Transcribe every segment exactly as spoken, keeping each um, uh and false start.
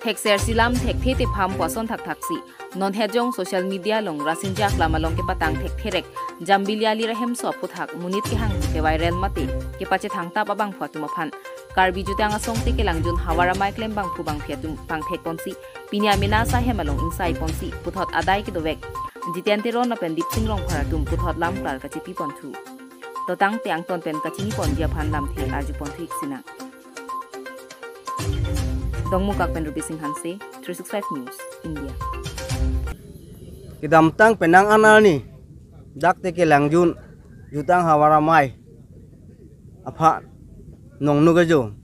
Thekser silam thekthe tepham puson thakthaksi. Non hejong social media along Rasinja Aklam along kepatang thektherek Jambilia Alir ahemso aphuthak monit kehang keviral mate kepachethang tap abangphu atum aphan Karbi Jutang Asong Teke Langjun Havar Amei klem bangphu bangphi atum pangthek ponsi pini amena asai hem along ingsai ponsi puthot adai kedovek Jiten Teron lapen Dipsing Rongphar atum puthot lamklar kachipi ponthu. Dotang te angton pen kachini ponji aphan lamthe arju ponthu ik sinang. Dongmukak pen Ruby Singh Hanse, three six five News, India. Kedamtang penang an arni dak Teke Langjun Jutang Havar Amei aphan nongno kejo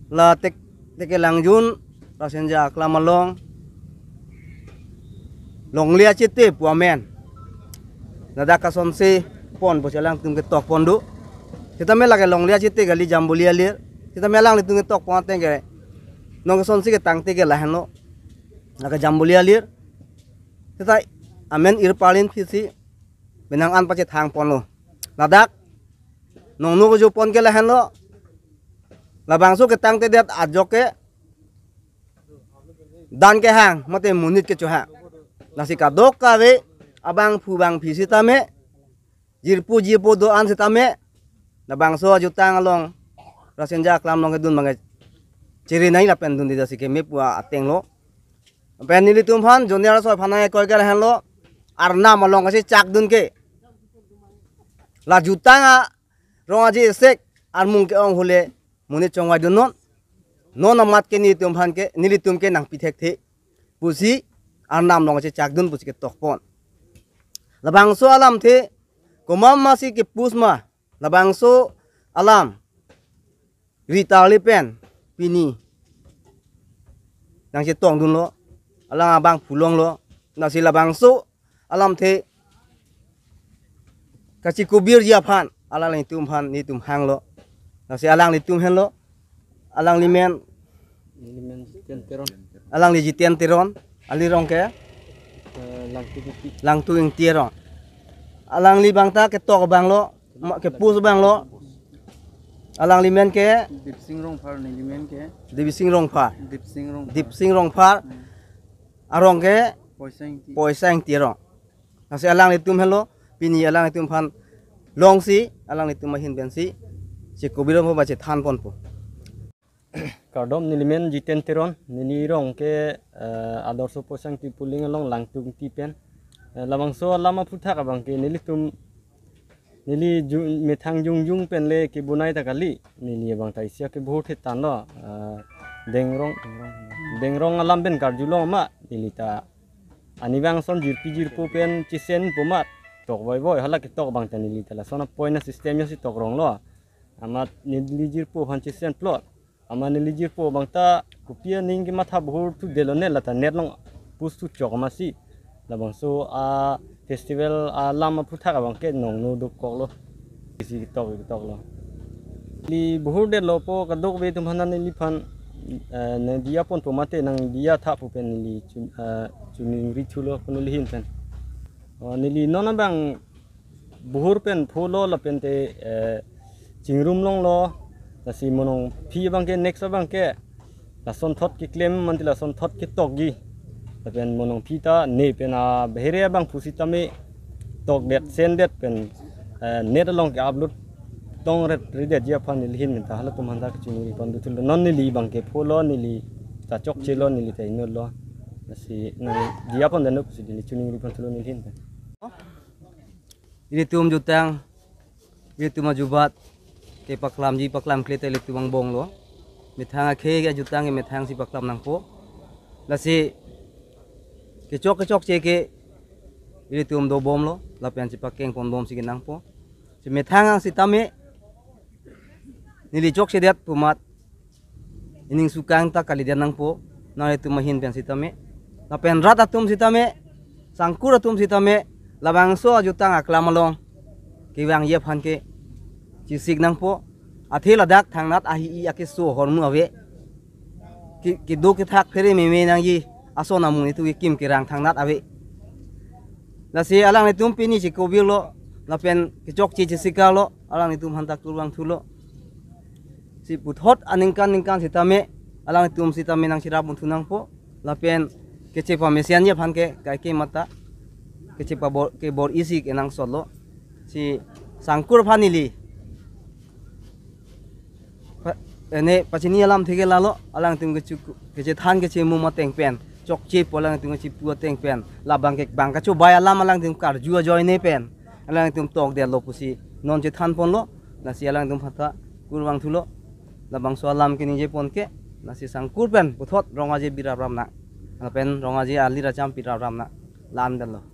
la Tek- Teke Langjun Rasinja Aklam along longle achete pu amen ladak kasonsi pon pusi alangtum ketok pon do. Sitame lake longle achete kali, Jambilia Alir. Sitame alanglitum ketok pon ateng ke non kasonsi ketangte ke lahenlo, lake Jambilia Alir. Sita amen irpalin phisi penang an pachethang ponlo. Ladak nongno kejo pon ke lahenlo. Labangso ketangtedet ajok ke dan kehang mate monit kechohang. Lasi kadokave abangphu bangphi sitame, jirpo jirpo do-an sitame, labangso ajutang along Rasinja Aklam along kedun abangke chiri nai lapen dunde jasi keme pu atenglo. Pen nelitum aphan junior asoi aphan nangkoi ke lahenlo, arnam along kachechakdun ke la jutang arong aje esek armung ke-ong hule monit chongvai dunnon. Non amat ke nelitum aphan ke, nelitum ke nangpi thekthe pusi arnam along kachechakdun pusi ketok pon. Labangso alamthe komat masi kepus ma, labangso alam ri tarli pen pini nangchetongdunlo, alang abangphu longlo. Lasi labangso alamthe kachikubirji aphan alanglitum aphan nelitum hanglo. Lasi alanglitum henlo, alangli men, Neli men Jiten Teron. Alangli Jiten Teron, alirong ke Eh, Langtu Ingti. Langtu Ingti arong. Alangli abangta ketok abanglo, ma- kepus abanglo. Alangli men ke Dipsing Rongphar, neli men ke Dipsing Rongphar. Dipsing Rongphar. Dipsing Rongphar. Hmm. Arong ke Poisa Ingti. Poisa Ingti arong. Lasi alanglitum henlo, pini alanglitum aphan longsi, alanglitum ahin pensi chikubir pon ba chethan ponpo. Kardom, neli men Jiten Teron, neli rong ke eh, Adorsho Poisa Ingti polling along Langtu Ingti pen. Eh, labangso alam aphuthak abangke nelitum, neli ju- methang jongjong pen le kebonai ta kali, neli abangta isi ke vote thanlo, eh, Dengrong, Dengrong alam pen karjulong ma, neli ta ani bang ason jirpi jirpo pen chesen pu amat tok voivoi, hala ketok abangta neli ta lason apoint asystem jongsi tok ronglo. Amat neli jirpo aphan chesen plot. Amat neli jirpo abangta kopi aning kematha vote thudetlo ne, lata net along post thuchok amatsi labangso a-festival alam aphuthak abangke nongno dokoklo. Isi ketok ketoklo. Neli vote detlo pu kadokave atum aphan neliphan eh, nangdiya ponpo mate nangdiya tha pu pen neli chun- eh, choningri thulo ko neli ahin pen. Oh, neli non abang vote pen pholo lapen te eh, chingrum longlo, lasi monongphi abangke next abangke lasonthot keklem mate lasonthot ketokji. Lapen monongphi ta ne pen a behere abangphu sitame tokdet sendet pen eh, net along ke-upload tongret ridetji aphan neli ahin ta halatum aphan ta kachini pon duthulo. Non neli abangke pholo, neli ta chokchelo, neli ta inutlo. Lasi nangdiya pon dano pusi neli choningri ponthulo neli ahin ta. Ilitum jutang, ilitum ajubat kepaklamji paklamkle ta ilitum angbonglo. Methang akhei ajutang ke methangsi paklam nangpo. Lasi kechok kechokche ke ilitum dobomlo, lapen si pakeng ponbomsi kenangpo. Si methang ang sitame neli chokchedet pu amat ining sukang ta kalidet nangpo, nanglitum ahin pen sitame. Lapen rat atum sitame, sangkur atum sitame, labangso ajutang aklam along kevangji aphan ke chesik nangpo. Athe ladak thangnat ahi-i akeso ahormu ave. Ke- kedo kethak phere meme nangji ason amonit atum kekim kerang thangnat ave. Lasi alanglitum pini chikobirlo, lapen kechokche chesikarlo, alanglitum aphan ta kurvangthulo. Si puthot aningkan ningkan sitame alangtum sitame nangcherap unthu nangpo, lapen kechepamesen aphan ke kaike mata, kechepabor, kebor-isi kenangsotlo. Si Sangkur aphan ili pa-, ene pachini alamthe ke lalo, alangtum kechu-, kechethan kechemum ateng pen, chokchepo alangtum kechipu ateng pen, labang ke bang kachobai alam alangtum karju ajoine pen, alangtum tokdetlo pusi non chethanponlo. Lasi alangtum aphan ta kurvangthulo. Labangso alam keningje pon ke, lasi Sangkur pen puthot Rong Aje birap rap nang, lapen Rong Aje alir acham pirap rap nang, la-an detlo.